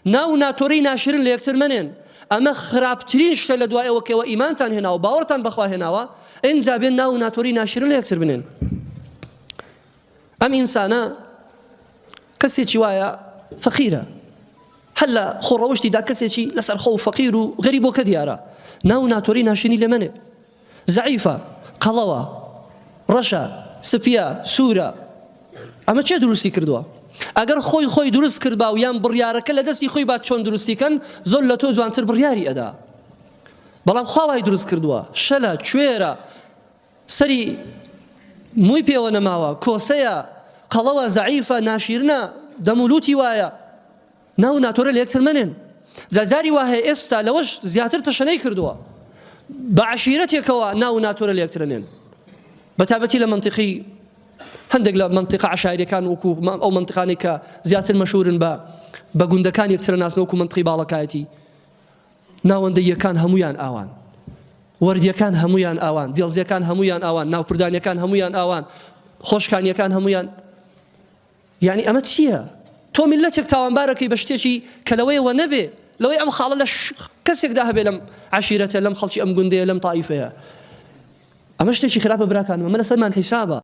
ناو و ناتۆرەی ناشرین لە یەکتر مەنێن، ئەمە خراپترین شتە لە دوای ئەوە کە ئێوە ئیمانتان هێناوە باوەڕتان بەخوا هێناوە ئینجا بێن ناو و ناتۆرەی ناشرین لە یەکتر بنێن. ئەم ئینسانە کەسێکی وایە فەقیرە هەر لە خۆڕەوشتیدا کەسێکی لەسەر خۆ و فەقیر و غەریبۆکە دیارە ناو و ناتۆرەی ناشرینی لێ مەنێ. زەعیفە، قەڵەوە، ڕەشە، سپیە، سوورە. ئەمە کێ دروستی کردووە؟ ئەگەر خۆی خۆی دروست کردبا و یان بڕیارەکە لە دەستی خۆی با چۆن دروستی کەن زۆر لە تۆ جوانتر بڕیاری ئەدا. بەڵام خوا وای دروست کردووە. شەلە، کوێرە، سەری مووی پێوە نەماوە، کۆسەیە، قەڵەوە، زەعیفە، ناشیرنە، دەم و لووتی وایە. ناو و ناتۆرە لە یەکتر مەنێن. جا جاری وا هەیە ئێستا لەوەش زیاتر تەشەنەی کردووە. بە عەشیرەتێکەوە ناو و ناتۆرە لە یەکتر ئەنێن. بە تایبەتی لە مەنتیقی هەندێک لە مەنتیقە عەشایریەکان وەکو ئەو مەنتیقانەی کە زیاتر مەشهورن بە بە گوندەکان یەکترە ناسن وەکو مەنتیقی باڵەکایەتی ناوەندەییەکان هەموویان ئاوان وەردیەکان هەموویان ئاوان دێڵزیەکان هەموویان ئاوان ناوپردانیەکان هەموویان ئاوان خۆشکانیەکان هەموویان یانی ئەمە چییە؟ تۆ میللەتێک تاوانبارەکەی بە شتێکی کە لەوەیەوە نەبێ، لەوەی ئەم خاڵە لە کەسێکدا هەبێ لەم عەشیرەتە، لەم خەڵکی ئەم گوندەیە، لەم تائیفەیە. ئەمە شتێکی خراپە براکانم، ئەمە لەسەرمان حیسابە.